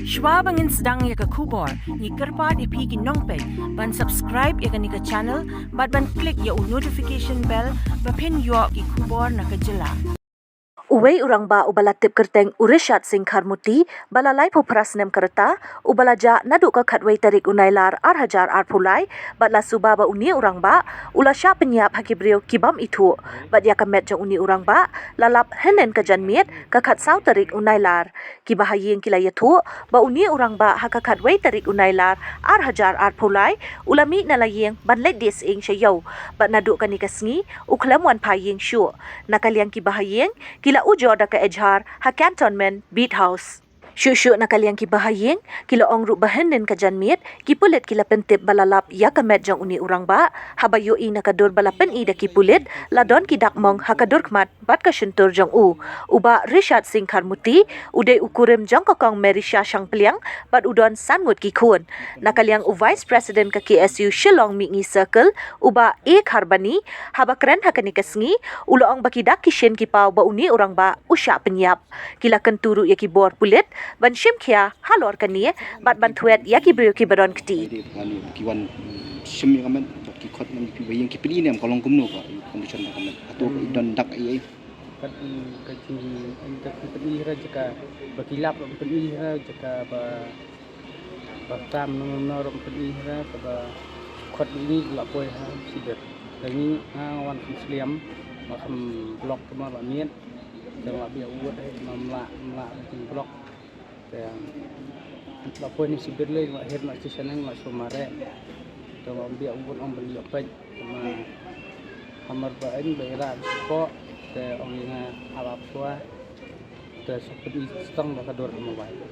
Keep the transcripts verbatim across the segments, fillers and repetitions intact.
Shwa ba ngin sdang ïa ka khubor, ngi kyrpad ïa phi ki nongpeit ban subscribe ïa kane ka channel bad ban click ïa u notification bell ba phin ïoh ki khubor na ka jylla. Uwei u rangbah uba la tip kyrteng u Richard Singh Kharmuti, ba la laiphew phra snem ka rta, uba la jah naduh ka khatwei tarik u Nailar ar hajar arphew lai, bad la suba ba une u rangbah u la shah pynïap ha ki briew ki bym ithuh, bad ïa ka met jong une u rangbah la lap hynnin ka janmiet ka khatsaw tarik u Nailar. Kiba ha ïing ki la ïathuh ba une u rangbah ha ka khatwei tarik u Nailar ar hajar arphew lai u la mih na la ïing ban leit die sying sha ïew, bad naduh kane ka sngi u khlem wan phai ïing shuh. Na ka liang kiba ha ïing, ki la ujor da ka ejhar ha Cantonment Beat House. Shuh shuh na ka liang kiba ha ïing, ki la ong ruh ba hynnin ka janmiet ki pulit ki la pyntip ba la lap ïa ka met jong une u rangbah. Haba ïohi na ka dur ba la pyni da ki pulit, la don ki dak mong ha ka dur khmat bad ka shyntur jong u. U Bah Richard Singh Kharmuti u dei u kurim jong ka Kong Merisha Shangpliang bad u don san ngut ki khun. Na ka liang u Vice President ka K S U Shillong Mihngi Circle, u Bah A Kharbani, haba kren ha kane ka sngi, u la ong ba ki dak ki shin ki paw ba une u rangbah u shah pynïap. Ki la kyntu ruh ïa ki bor pulit ban shim khia halor kane bad ban thwet ïa ki briew kiba don kti. Ki wan shim ïa ka met, ki khot, ki pyni ne em, ka long kumno ka condition ka met. Hato ka don dak ei ei. Kat ka jing ka pyni ra jaka ba ki lap, pyni ra jaka ba ba tam no no rum pyni ra kaba khot ini la poi ha sibet. Kani ha wan kham sliam, ba kham block kama la miet. Te la bia uot hai ma mla mla block. Te la poi ni sibet le la her na shisha nang la sumare. Te la bia uot ong beli open. Te ma hamar ba en ba ira ko te ong ina arab sua. Te sopet i stang ba ka dur ha mobile.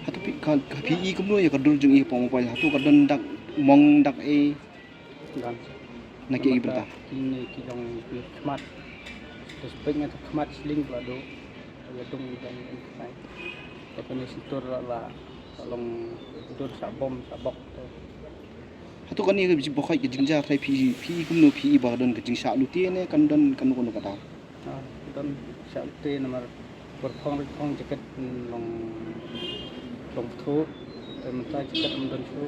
Hato phi ka, ka phi i kumno ïa ka dur jong i ha mobile, hato ka don dak mong dak ei. Don. Na ki ei bynta. Kine ki dong ki khmat. Te spek nga te khmat sling ba do. Ïa dong dong dong khmat. Te kane sintur la la long dur sa bom sa bok te. Hato kane ka ji bokhoi ka jingjia trai phi phi kumno phi i ba don ka jingshah lute ne kan don kan kano kata. Ah, don shah lute namar por phong ri phong jaket, mm, long long thu te mynta jaket am don shu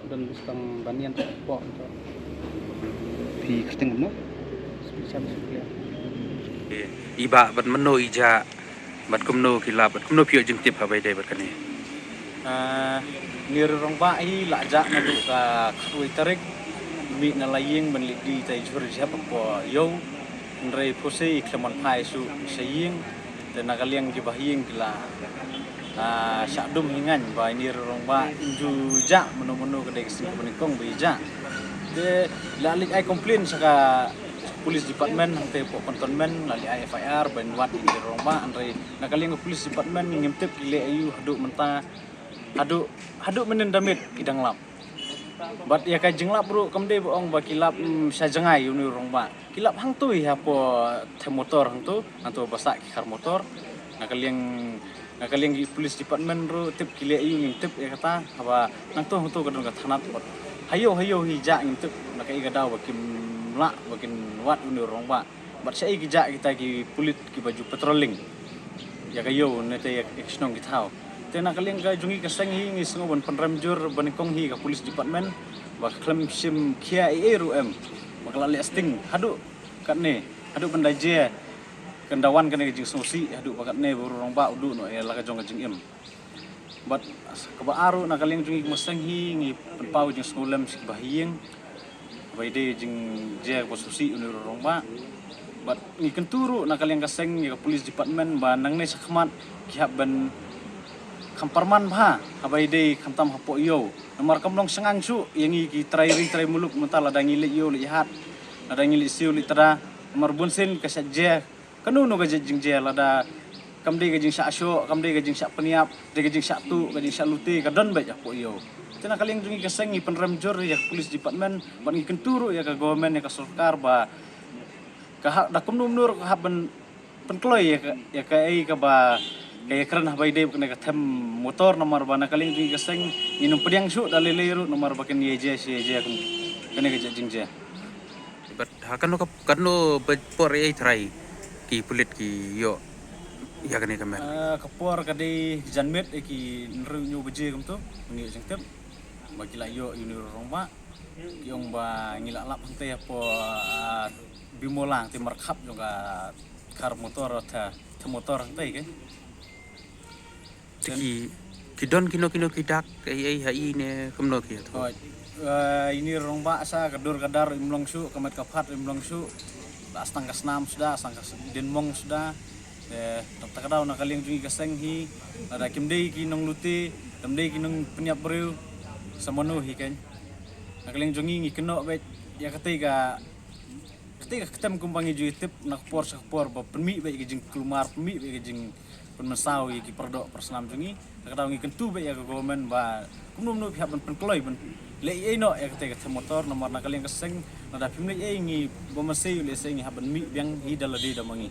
don bistang banian po to. Phi kyrteng kumno? Spi sam suklia. I ba bad mano i ja bad kumno ki lap bad kumno phi ïoh jingtip ha bai dei bad kane. Ah, ni ri rangbah hi la jah naduh ka khatwei tarik. Mih na la ïing ban leit die tai jhur jhep hapoh ïew. Hynrei phusi i khlem wan phai shuh sha ïing. Te na ka liang kiba ha ïing ki la, ah, shah dum hi ngan ba ini ri rangbah in ju jah mano mano ka dei ka sing kaba nyngkong ba i jah. Te la leit ai complain sha ka police department hangte hapoh cantonment, la leit ai F I R ban wad ini ri rangbah, hynrei na ka liang ka police department ngim tip ki leh aïu haduh mynta, haduh haduh mynnin da miet ki dang lap. Bad ïa ka jinglap ruh kam dei ba ong ba ki lap, mm, sha jngai ïa une u rangbah. Ki lap hangto ïa hapoh them motor hangto, hangto ba sah ki khar motor. Na ka liang, na ka liang ki police department ruh tip ki leh aïu ngim tip ïa kata, haba nangto hangto ka don ka thanat bad ha ïew ha ïew hi jah ngim tip na kaei ka daw ba kim lah ba kin wad une u rangbah. Bad shaei ki jah kita ki pulit kiba ju patrolling ïa ka ïew ne te ïa ka shnong ki thaw. Te na ka liang ka jong ngi ka seng hi ngi sngew ban pynrem jur ba nyngkong hi ka police department ba ka khlem shim khia ei ei ruh em ba ka la leh sting haduh katne, haduh ban da jia kan da wan kane ka jingsngewsih haduh ba katne ba u rangbah u duh noh ïa la ka jong ka jingim. Bad kaba ar ruh na ka liang jong ngi ka seng hi ngi pynpaw jingsngewlem sha kiba ha ïing. Ba i dei jingjia kaba sngewsih une u rangbah. Bad ngi kyntu ruh na ka liang ka seng ïa ka police department ba nangne shakhmat ki hap ban kham pyrman bha haba i dei khamtam hapoh ïew. Namar kam long shngain shuh ïa ngi ki trai ri trai muluk mynta lada ngi leit ïew leit hat, lada ngi leit siew leit tda. Namar bunsien ka shah jia kano kano ka jait jingjia lada kam dei ka jingshah shoh, kam dei ka jingshah pynïap, dei ka jingshah tuh, ka jingshah lute, ka don beit hapoh ïew. Te na ka liang jong ngi ka seng ngi pynrem jur ïa ka police department bad ngi kyntu ruh ïa ka government, ïa ka sorkar ba ka hap da kumno kumno ruh ka hap ban pynkloi ïa ka, ïa kaei kaba ka ïakren haba i dei bad kane ka them motor namar ba na ka liang jong ngi ka seng ngin ym pdiang shuh da lei lei ruh namar ba kan ïa jia shi ïa jia kane ka jait jingjia. Bad ha kano ka, kano ba por ei trai ki pulit ki ïoh ïa kane ka mer? Ah, ka por ka dei ka janmiet, eh, ki hynriew hynñiew baje kumto, ngi jingtip ba ki la ïoh ïa une u rangbah. Ki ong ba ngi la lap hangtei hapoh, ah, Bimollang, te markhap jong ka kar motor, tha, tha motor hangtei ke. Te ki, ki don kino kino ki dak ei ei ha i ne kumno ki ïathuh? Hooid. Eh, ine rangbah sa ka dur ka dar im long shuh, ka met ka phad im long shuh. La sdang ka snam suda, sdang ka s-, dien mong suda. Eh, tap ta ka daw na ka liang jong ngi ka seng hi, lada kim dei ki nonglute, kim dei ki nongpynïap briew, sa mano hi kein. Na ka liang jong ngi ngi kynnoh beit ïa katei ka, katei ka ktem kumba ngi ju ïatip na ka por sha ka por ba pynmih beit ka jingkulmar, pynmih beit ka jingpynmynsaw ïa ki paradoh parasnam jong ngi. Ta ka daw ngi kyntu beit ïa ka government ba kumno kumno phi hap ban pynkloi ban leh ei ei noh ïa katei ka them motor, namar na ka liang ka seng lada phim leh ei ei ngi ba mynsiem lehse ngi hap ban mih biang hi da lade da ma ngi.